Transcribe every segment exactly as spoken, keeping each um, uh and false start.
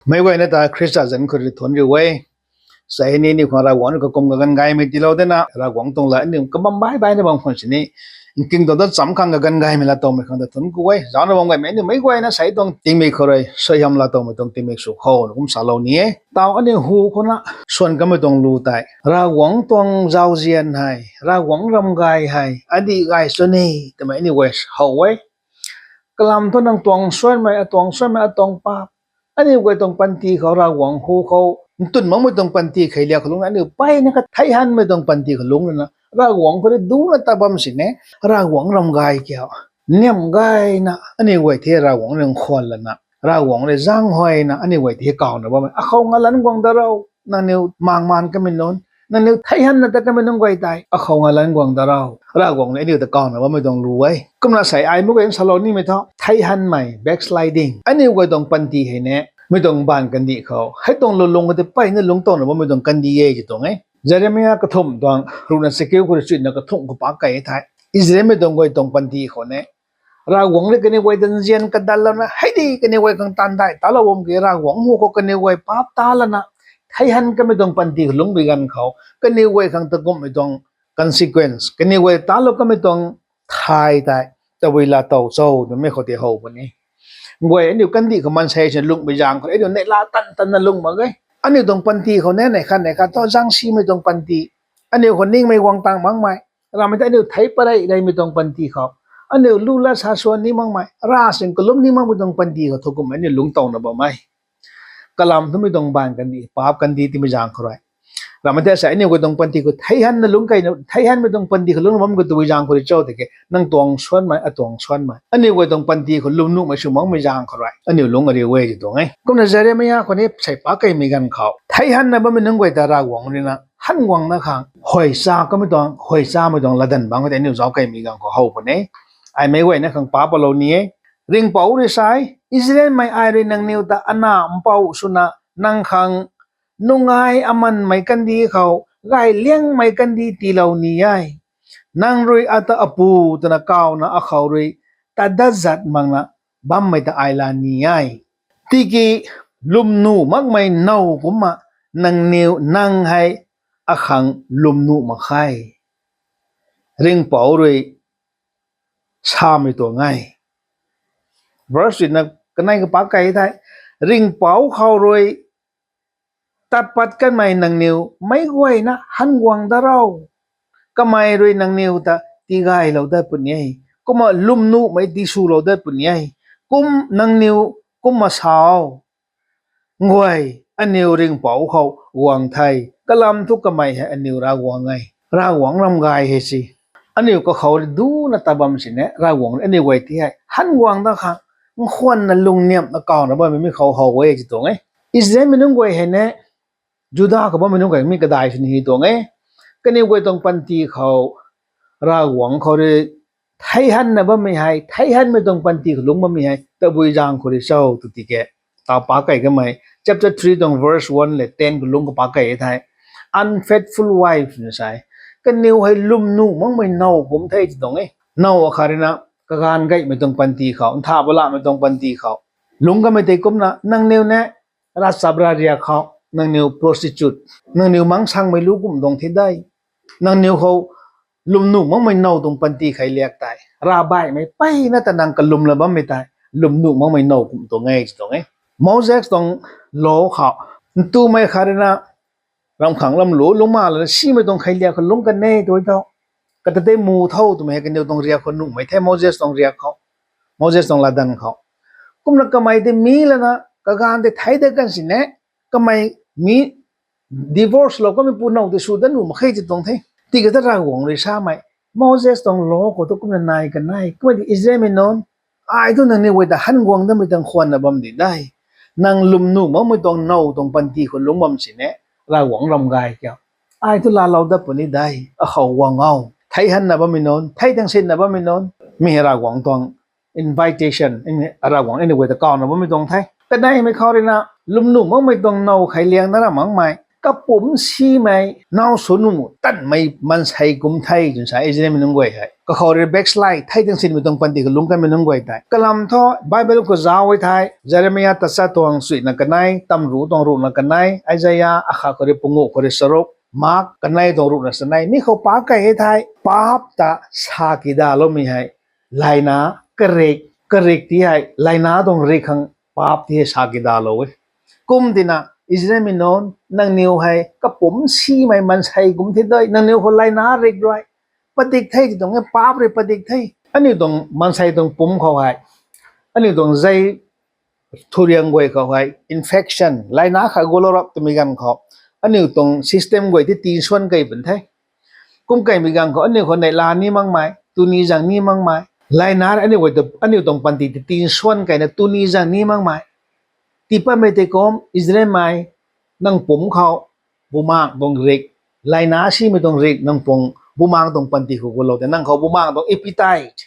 Meic guayna ta Khrista zanc khou rui thuanc riu e. Sa ni aniu khang Ravguangc rui kakum kaganv gaymei tiilou dena, Ravguangc tuang la aniu kabam baih baihna bam khwan sini, nking tuang dat cham khang kaganv gaymei laatowmei khang ta thuanc ku e. Zaucna bam gaymei aniu meic guayna sa tuang tingmik khou rui suaihiam laatowmei tuang tingmik sw khou na kum salou ni e. Tau aniu hu khou na swan kamei tuang lu tei Ravguangc tuang zauzian hei, Ravguangc ram gay hei adih gay sw ni twmei aniu guay how e. Kalam thu nang tuang suanmei, atuang suanmei, atuang paap, aniu guay tuang panty khou Ravguangc hu khou ntwn makmei tuang panty khei liak khou lungc aniu mpeyna katheic hanmei tuang panty khou lungc lana Ravguangc khou rui duna ta bam sini, Ravguangc ram gay kiu, niamh gayna aniu guay the Ravguangc rui nkhwan lana, Ravguangc rui zaeng huayna aniu guay the kawna bammei akhou ngalanc guang da rou. Nangniw maengmaan kamei nunc, nangniw theic hanna ta kamei nunc guay tei akhou ngalanc guang da rou. Ravguangc rui aniu ta kawna bammei tuang lu e. Kumna sei ai meic guay nsalou nimei thu theic hanmei, backsliding, aniu guay tuang panty hei ne, mi tuang mbaanv kandih khou hei tuang lulung khou tei mpeyna lungc towna bammei tuang kandih e ti tuang e. Jeremia kathumh tuang ruhna chakiu khou rui chuina kathumh khou pak key thei, Israelmei tuang guay tuang panty khou ne, Ravguangc rui kaniw guay ta nzian kadatlouna hei di kaniw guay khang taanv dai talou bam ki Ravguangc hu khou kaniw guay paap ta lana theic han kamei tuang panty khou lungcpui ganv khou kaniw guay khang ta kumhmei tuang consequence, kaniw guay talou kamei tuang thay tei tabui laatow cho twmei khou tei how puni. Guay aniu kandih khou maansei sini lungcmei zaeng khou aniu neihla tan tanna lungc mak ge. Aniu tuang panty khou ne neih khat neih khat thu zaengsimei tuang panty, aniu khou ningmei guang tang makmei, ramei ta aniu theic parei reymei tuang panty khou, aniu lu lat sa swan ni makmei, ravsin kalum ni makmei tuang panty khou thu kumhmei aniu lungc towna bam e. Kalam thumei tuang mbaanv kandih, paap kandih timei zaeng khou rui, ramei ta sei aniu guay tuang panty khou theic hanna lungc keyna, theic hanmei tuang panty khou lungcna bam khou tabui zaeng khou rui cho tiki nang tuang suanmei, atuang suanmei, aniu guay tuang panty khou lwmnuhmei sw makmei zaeng khou rui aniu lungc ariu e ti tuang e. Kumna Jeremia khou ni sei pak keymei ganv khou theic hanna bammei nunc guay ta Ravguangc rui na han guang na khang huay cha kamei tuang, huay chamei tuang latdanv bangc khou tei aniu zauc keymei ganv khou how puni. Ai meic guayna khang paap palou ni e. Ringhpouc rui sa e, Israelmei, ai rui nangniw ta ana mpouh swna nang khang nungai amanmei kandih khou gay liangmei kandih tiilou ni e. Nang rui ata apu twna kawna akhou rui tat dat zat makna bammei ta ai la ni e. Tiki lwmnuh makmei now kumna nangniw, nang hei akhang lwmnuh mak khe, Ringhpouc rui samei tuang e. Verse ruina kanei kapak key thei, Ringhpouc khou rui tat pat kanmei nangniw meic guayna han guang da rou. Kamei rui nangniw ta tigaylou dat puni e. Kumna lwmnuhmei tiswlou dat puni e. Kum nangniw kumna sa o, nguay, aniu Ringhpouc khou guang the, kalam thu kamei hei aniw Ravguangc e. Ravguangc ram gay hei si. Aniu kakhou rui duna tat bam sini Ravguangc rui aniu guay ti hei han guang da khang nkhwanna lungniamhna kawna bammei mi khou how e ti tuang e. Israelmei nunc guay hei ne, Juda khou bammei nunc guay mi kadai sini hei tuang e. Kaniw guay tuang panty khou Ravguangc khou rui theic hanna bammei hei, theic hanmei tuang panty khou lungc bammei hei tabui zaeng khou rui cho tw tiki, ta pak key kamei chapter three tuang verse one le ten khou lungc kapak key thei, unfaithful wife na sa e. Kaniw hei lwmnuh makmei now kum the ti tuang e. Now akhat ruina kaganv gaymei tuang panty khou, ntha balamei tuang panty khou lungc kamei tei kumna nangniw ne ravchap ravriak khou nangniw prostitute, nangniw mangsangmei lu kum tuang thi de. Nangniw khou lwmnuh makmei now tuang panty khei liak tei ravbaihmei mpeyna ta nang kalwmla bammei tei lwmnuh makmei now kum tuang e ti tuang e. Moses tuang law khou ntumei khat ruina ramh khang lam lu lungc ma lana simei tuang kheiliak khou lungc kan e tw tho. Kata tei mu tho twmei hei kaniw tuang riak khou nuhmei the, Moses tuang riak khou, Moses tuang latdanv khou. Kumna kamei tei mi lana kaganv tei thei dat kan sini, kamei mi divorce lou kamei pu now tei sw dat nuh mak khe ti tuang the. Tiki ta Ravguangc rui samei, Moses tuang law khou tu kumna nai kan e, kumna di Israelmei nunc, ai thu nangniw guay ta han guang damei tuang khwanna bam di de. Nang lwm nuh makmei tuang now tuang panty khou lungc bam sini, Ravguangc ram gay kiu, ai thu laalou dat puni de, akhou guang o. Thei hanna bammei nunc, thei tang sinna bammei nunc, mi hei Ravguangc tuang invitation, Ravguangc aniu guay ta kawna bammei tuang the. Kaneimei khou rui na, lwm nuh makmei tuang now kheiliak na ra makmei, kapumc simei, now sw nuh tanmei maansei kum the twna sa Israelmei nunc guay hei. Kakhou rui backslide, thei tang sinmei tuang panty khou lungc kanmei nunc guay tei. Kalam thu Bible khou zauc e the, Jeremiah tachat tuang suina kanei, tamruc tuang ruhna kanei, Isaiah akhat khou rui panguh khou rui charuk, Mark kanei tuang ruhna chanei, mi khou pac kei e the, paap ta sa kidaloumei hei, layna, karik, karik ti hei, layna tuang rik khang paap ti hei sa kidalou e. Kum tina, Israelmei nunc, nangniw hei kapumc simei maansei kum the de, nangniw khou layna rik rui padik the ti tuang e, paap rui padik the. Aniu tuang maansei tuang pumc khou hei, aniu tuang zei thuriang guay khou hei infection, layna khat gulou rap twmei ganv khou, aniu tuang system guay ti tinsuan kei pun the. Kum keimei ganv khou aniu khou neihla ni makmei, tuni zang ni makmei, layna aniu guay ta, aniu tuang panty ti tinsuan keina tuni zang ni makmei. Tii patmei tei kum Israelmei, nang pumc khou bumaeng tuang rik, layna simei tuang rik nang pumc, bumaeng tuang panty khou gulou tei nang khou bumaeng tuang appetite,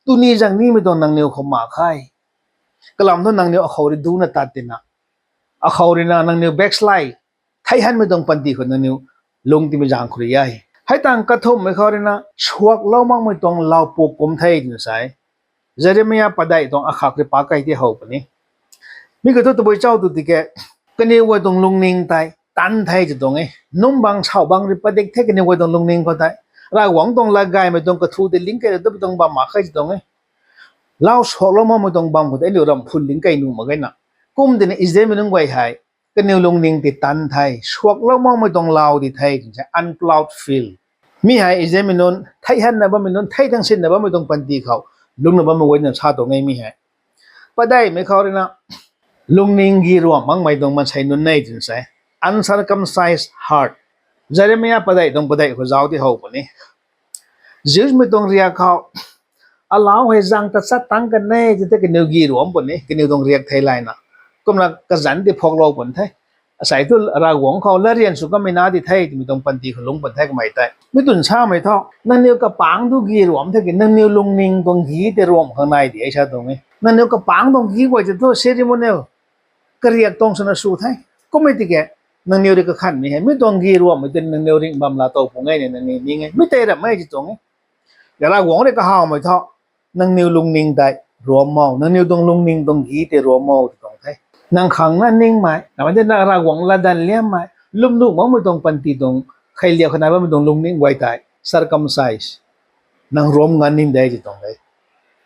tuni zang nimei tuang nangniw khou mak khe. Kalam thu nangniw akhou rui duna tat tina, akhou rui na nangniw backslide, thei hanmei tuang panty khou nangniw lungc timei zaeng khou rui e. Hei tang kathumhmei khou rui na, suaklou makmei tuang laupuk kum the twna sa e. Jeremiah padeih tuang akhat rui pac kei ti how puni. Mi khou thu tabui chau tu tiki, kaniw guay tuang lungning tei tan the ti tuang e. Num bang sau bang rui padik the kaniw guay tuang lungning khou tei. Ravguangc tuang latgaymei tuang kathu tei ling kei ra tu tuang bam mak khe ti tuang e. Lau suaklou makmei tuang bam khou tei aniu ramh phun ling kei nuh mak ge na. Kum tina Israelmei nunc guay hei, kaniw lungning tei tan the, suaklou makmei tuang lau di the twna sa e, unplowed field. Mi hei Israelmei nunc, thei hanna bammei nunc, thei tang sinna bammei tuang panty khou lungcna bammei guay na sa tuang e mi hei. Padeihmei khou rui na, lungning gi ruamh makmei tuang maansei nunc e twna sa e, uncircumcised heart. Jeremiah padeih tuang padeih khou zauc ti how puni. Jewsmei tuang riak khou, alau hei zang tachat tang kan e ti tei kaniw gi ruamh puni, kaniw tuang riak thei layna. Kumna kazanc ti phuaklou pun the. Asei thu Ravguangc khou latryan sw kanmei na di the twmei tuang panty khou lungc pun the kamei tei. Mi twn samei thu, nangniw kapaengc tu gi ruamh the ki, nangniw lungning tuang gi tei ruamh khang nai di e sa tuang e. Nangniw kapaengc tuang gi guay tei thu ceremonial, kariak tuang swna sw the. Kummei tiki, nangniw rui kakhanmei hei mi tuang gi ruamhmei tei nangniw ringh bam laa tow pung e ni nangniw ning e, mi tei ramh e ti tuang e. Ravguangc rui kahawmei thu, nangniw lungning tei ruamh o, nangniw tuang lungning tuang gi tei ruamh o ti tuang the. Nang khang na ningmei, namei tei na Ravguangc latdanv liammei, lwmnuh makmei tuang panty tuang, kheiliak khou nai bammei tuang lungning guay tei circumcise, nang ruamh nganv nim de ti tuang de.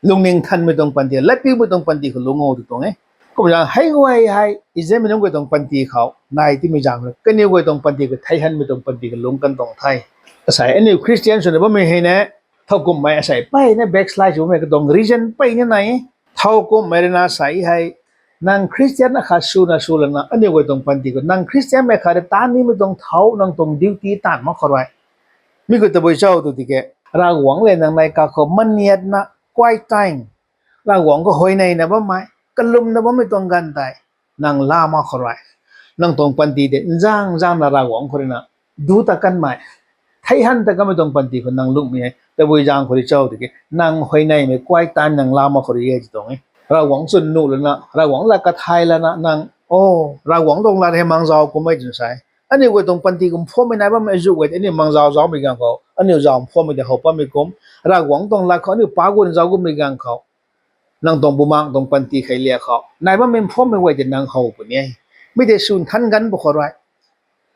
Lungning thanmei tuang panty, latpiumei tuang panty khou lungc o ti tuang e. Kumna hei guay hei Israelmei nunc guay tuang panty khou nai timei zaeng rui, kaniw guay tuang panty khou thei hanmei tuang panty khou lungc kan tuang the. Asei aniu Christian swna bammei hei ne, thowkumhmei asei peyna backslide sw bammei katuang reason peyna nai e. Thowkumhmei rui na sa hei, nang Christian akhat swna sw lana aniu guay tuang panty khou nang Christianmei khat rui tan nimei tuang thau nang tuang duty taanv mak khou rui. Mi khou tabui chau tu tiki, Ravguangc le nang nei kakhou maniatna, quiet time, Ravguangc khou huayneina bammei, kalwmna bammei tuang ganv tei nang laa mak khou rui, nang tuang panty tei nzang nzangna Ravguangc khou rui na duc ta kanmei, thei han ta kanmei tuang panty khou nang lungcmei hei tabui zaeng khou rui chau tiki, nang huayneimei quiet time nang laa mak khou rui e ti tuang e. Ravguangc chwn nuh lana, Ravguangc lat kathay lana nang, o, Ravguangc tuang lat hei maengzau kum e twna sa e. Aniu guay tuang panty kum phuammei nai bammei azuh guay tei aniu maengzau zaumei ganv khou, aniu zau phuammei tei how patmei kum, Ravguangc tuang lat khou aniu pac guan zau kummei ganv khou, nang tuang bumaeng tuang panty kheiliak khou nai bammei phuammei guay tei nang how puni e. Mi tei swn than ganv bu khou rui,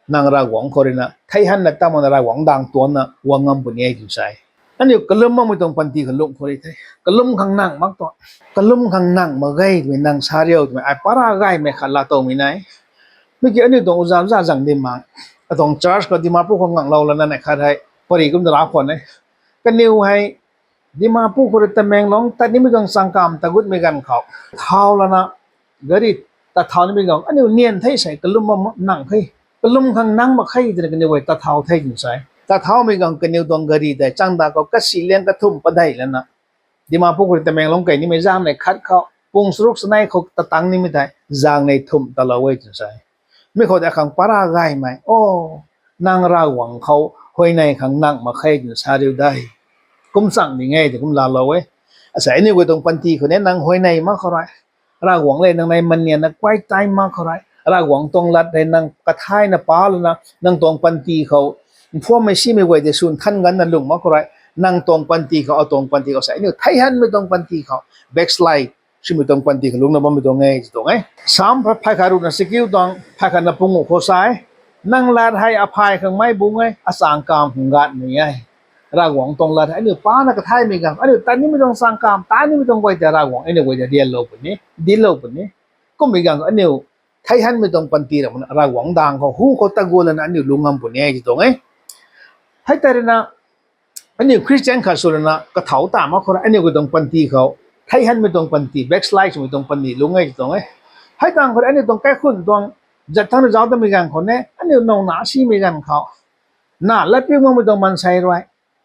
nang Ravguangc khou rui na thei hanna ta makna Ravguangc daeng tuanna guang ngam puni e twna sa e. Aniu kalum makmei tuang panty khou lungc khou rui the, kalum khang nang mak tuang, kalum khang nang mak ge twmei nang sa riu twmei ai para gaymei khat laa towmei nai. Mi ki aniu tuang uza za zang di mak, Katuang church khou Dimapur khou nganglou lana neih khat hei pari kum da ra khwan e. Kaniw hei Dimapur khou rui Tamenglong tat nimei tuang changkam ta gutmei ganv khou, thau lana gari tat thau nimei ganv aniu nian the sei kalum bam nang khe. Kalum khang nang mak khe twna kaniw guay tat thau the twna sa e. Tat thaumei ganv kaniw tuang gari tei changda khou kasi liang kathumh padeih lana Dimapur khou rui Tamenglong kei nimei zaeng nei khat khou pung charuk chanei khou tat tang nimei tei zaeng nei thumh talou e twna sa e. Mi khou tei akhang para gaymei, o, nang Ravguangc khou huayney khang nang mak khe twna sa riu de. Kum chang ding e tei kum laalou e. Asei aniu guay tuang panty khou ni nang huayney mak khou rui, Ravguangc le nang nei manianna quiet time mak khou rui, Ravguangc tuang lat hei nang kathayna pa lana nang tuang panty khou mphuammei simei guay tei swn than ganna lung mak khou rui, nang tuang panty khou, atuang panty khou sei aniu theihanmei tuang panty khou backslide swmei tuang panty khou lungcna bammei tuang e tw tuang e. Sam phay khat ruhna chakiu tuang phay khatna pungu khou sa e, nang lat hei aphay khang mei bung e, achangkam khang gatmei e. Ravguangc tuang lat hei aniu pana kathaymei ganv, aniu tat nimei tuang changkam, tat nimei tuang guay tei Ravguangc aniu guay ta rianlou puni, dinclou puni. Kummei ganv aniu theihanmei tuang panty ramna Ravguangc dang khou hu khou taguan lana aniu lungc ngam puni e tw tuang e. Hei tei ruina aniu Christian khat sw lana kathau ta mak khou rui aniu guay tuang panty khou theihanmei tuang panty, backslide swmei tuang panty lungc e tw tuang e. Hei tang khou rui aniu tuang kaikhunc tuang zat thangc rui zauc tamei ganv khou ni aniu nowna simei ganv khou, na latpiu makmei tuang maansei rui,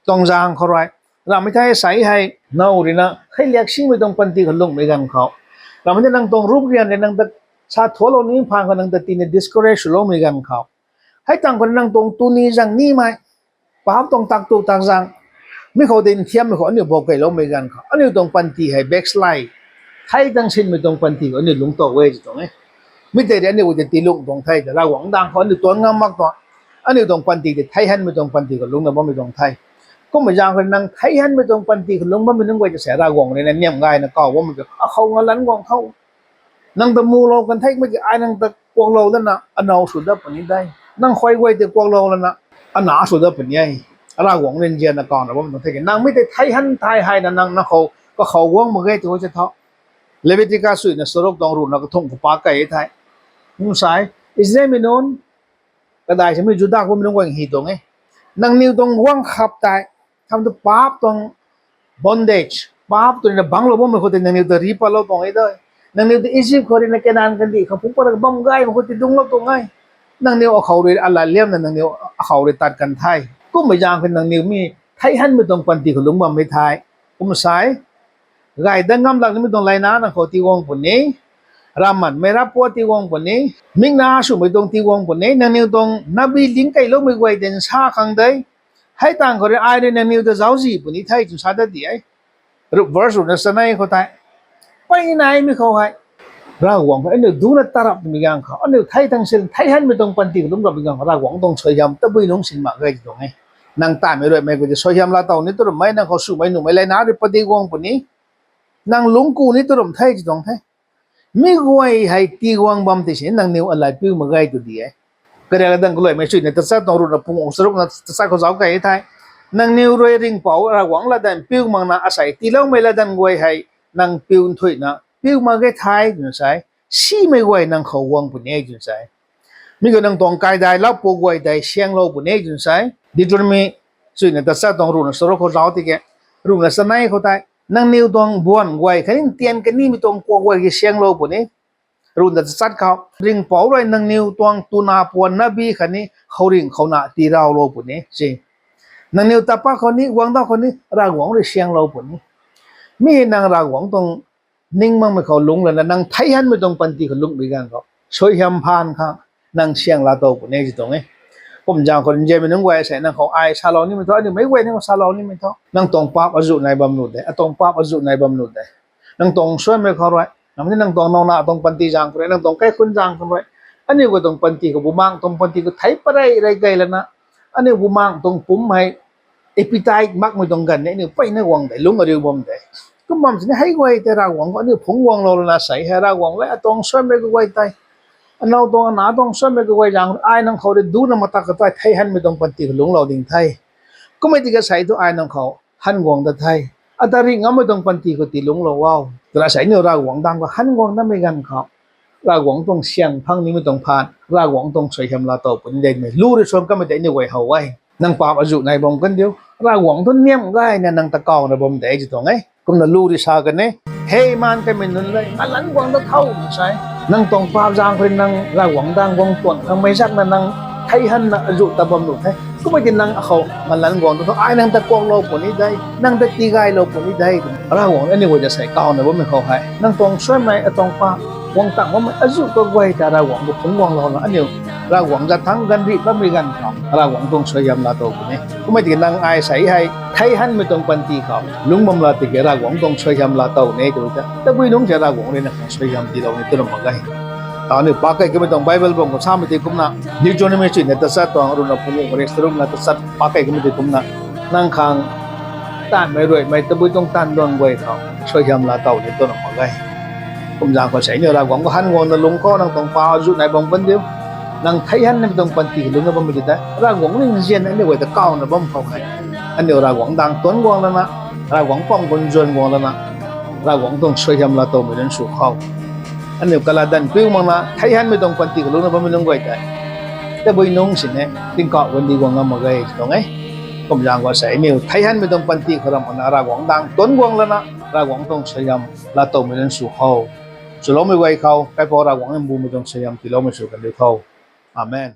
tuang zaeng khou rui, ramhmei thei sei hei now ruina kheiliak simei tuang panty khou lungcmei ganv khou, ramhmei thei nang tuang rup rian rui nang ta sa thuanclou ni phaan khou nang ta tina discourage swloumei ganv khou, hei tang khou rui nang tuang tuni zang nimei, paap tuang tak tu tak zang, mi khou tei nthiammei khou aniu bou keyloumei ganv khou aniu tuang panty hei backslide, thei tang sinmei tuang panty khou aniu lungc tow e tw tuang e. Mi tei rui aniu guay ta tiilung tuang the, Ravguangc dang khou aniu tuanc ngam mak tuang, aniu tuang panty tei theihanmei tuang panty khou lungcna bammei tuang the. Kummei zaeng khou nang theihanmei tuang panty khou lungc bammei nunc guay ta sei Ravguangc ruina niam gayna kaw bammei khou akhou ngalanc guang khou nang ta mulou kan thei mak ki ai nang ta kuaklou lana anow sw dat puni de. Nang khuay guay tei kuaklou lana ana sw dat puni e. Ravguangc rui nzianna kawna bam tuang the ki nang mi tei theihan thei hayna nang na khou kakhou guang mak ge tw se tho. Leviticus suina charuk tuang ruhna kathumh khou pa key the. Kum sa e, Israelmei nunc, kadai samei Juda kummei nunc guay hi tuang e. Nangniw tuang guang khap tei, tham tu paap tuang bondage, paap tu ruina bangclou bammei khou tei nangniw ta ripatlou tuang e de. Nangniw ta Egypt khou ruina Kanan kandih khou phungc pat bam gaymei khou tei dungclou tuang e. Nangniw akhou rui alat liamna nangniw akhou rui tat kan the. Kummei zaeng khou nangniw mi theihanmei tuang panty khou lungc bammei the. Kum sa e, gay dat ngam lak nimei tuang layna nang khou tii guang puni, ramanmei rapua tii guang puni, mikna swmei tuang tii guang puni, nangniw tuang nabi lingc keyloumei guay tei nsa khang de. Hei tang khou rui ai rui nangniw ta zauczih puni the twna sa dat di e. Ruh verse ruhna chanei khou tei, peynaimei khou hei Ravguangc khou aniu duna tarap twmei ganv khou aniu thei tang sin theihanmei tuang panty khou lungc rapmei ganv khou Ravguangc tuang suaihiam tabui nungc sin mak ge tw tuang e. Nang taimei ruaimei khou tei suaihiam laatow ni tu ramei, nang khou swmei nuhmei layna rui padik guang puni, nang lungc ku ni tu ram the tw tuang the. Mi guay hei tii guang bam tei si nangniw alat piu mak ge tw di e. Kariak ladang kaluaimei suina tachat tuang ruhna pungu charukna tachat khou zauc key the. Nangniw rui ringhpouc Ravguangc latdanv piu makna asei tiiloumei latdanv guay hei nang piu nthuihna piu mak ge the twna sa e. Simei guay nang khou guang puni e twna sa e. Mi khou nang tuang kaidai lau pu guay tei sianglou puni e twna sa e. Deuteronomy suina tachat tuang ruhna charuk khou zauc tiki, ruhna chanei khou tei, nangniw tuang buan guay khatni ntian kanimei tuang kuak guay ki sianglou puni. Ruhna tachat khou, ringhpouc rui nangniw tuang tuna puan nabi khatni khouringh khouna tiiraulou puni si. Nangniw tapak khou ni guangcdaw khou ni Ravguangc rui sianglou puni. Mi hei nang Ravguangc tuang ning makmei khou lungc lana nang theihanmei tuang panty khou lungcmei ganv khou suaihiam phaan khang nang siang laatow puni e tw tuang e. Kum zaeng khou nzianmei nunc guay sei nang khou ai salou nimei thu, aniu meic guay nang khou salou nimei thu, nang tuang paap azuh nai bam nuh de, atuang paap azuh nai bam nuh de. Nang tuang suanmei khou rui, nang ni nang tuang nowna tuang panty zaeng khou rui, nang tuang kaikhunc zaeng khou rui, aniu guay tuang panty khou bumaeng tuang panty khou thei parey rey key lana, aniu bumaeng tuang pumc hei appetite makmei tuang ganv ni aniu peyna guang de, lungc ariu bam de. Kum bam sini hei guay tei Ravguangc khou aniu phungc guanglou lana sei hei Ravguangc le atuang suanmei kaguay tei, anow tuang ana tuang suanmei kaguay zaeng ai nang khou rui duna matak katuai theihanmei tuang panty khou lungclou ding the. Kummei tiki sei thu ai nang khou han guang dat the. Ata ringh ngammei tuang panty khou tii lungclou o twna sei aniu Ravguangc dang khou han guang datmei ganv khou Ravguangc tuang syang phang nimei tuang phaan Ravguangc tuang suaihiam laatow puni de twmei lu rui suang kamei tei aniu guay how e. Nang paap azuh nai bam kan diu, Ravguangc thu niamh gayna nang ta kawna bam de ti tuang e. Kumna lu rui sa kan e, hei maan kamei nunc le, malanc guang ta thow sa e. Nang tuang paap zaeng khou rui nang Ravguangc daeng guang tuang khang mei zakna nang thei hanna azuh ta bam nuh the. Kummei tiki nang akhou malanc guang ta thow, ai nang ta kuaklou puni de, nang ta tigaylou puni de twna Ravguangc aniu guay ta sei kawna bammei khou hei, nang tuang suaimei, atuang paap guang tang bammei azuh kaguay ta Ravguangc khou phungc guanglouna aniu Ravguangc zat thangc ganv rih bammei ganv khou Ravguangc tuang suaihiam laatow puni. Kummei tiki nang ai sei hei thei hanmei tuang panty khou lungc bam la tiki Ravguangc tuang suaihiam laatow ni tw ta, tabui nungc si Ravguangc rui nang khang suaihiam tiilou ni twna mak ge. Tau aniu paap key kamei tuang Bible bam khou samei tei kumna, Deuteronomy chuina tachat tuang ruhna pungu rui charukna tachat paap key kamei tei kumna, nang khang taanvmei ruaimei tabui tuang taanv duan guay khou suaihiam laatow ni twna mak ge. Kum zaeng khou sei aniu Ravguangc khou han guangna lungc khou nang tuang paap azuh nai bam kan diu. Nang thei hanmei tuang panty khou lungcna bammei tei Ravguangc ringzian aniu guay ta kawna bam khou hei, aniu Ravguangc daeng tuanc guang lana, Ravguangc pam gun zuan guang lana, Ravguangc tuang suaihiam laatowmei nunc sw khou, aniu kalatdanv piu makna thei hanmei tuang panty khou lungcna bammei nunc guay tei tabui nungc sini tingkauh guandi guang ngam mak ge tuang e. Kum zaeng khou sei aniu thei hanmei tuang panty khou ram makna Ravguangc daeng tuanc guang lana, Ravguangc tuang suaihiam laatowmei nunc sw khou, swloumei guay khou Kaipouc Ravguangc mbumei tuang suaihiam tiiloumei sw kan diu tho. Amen.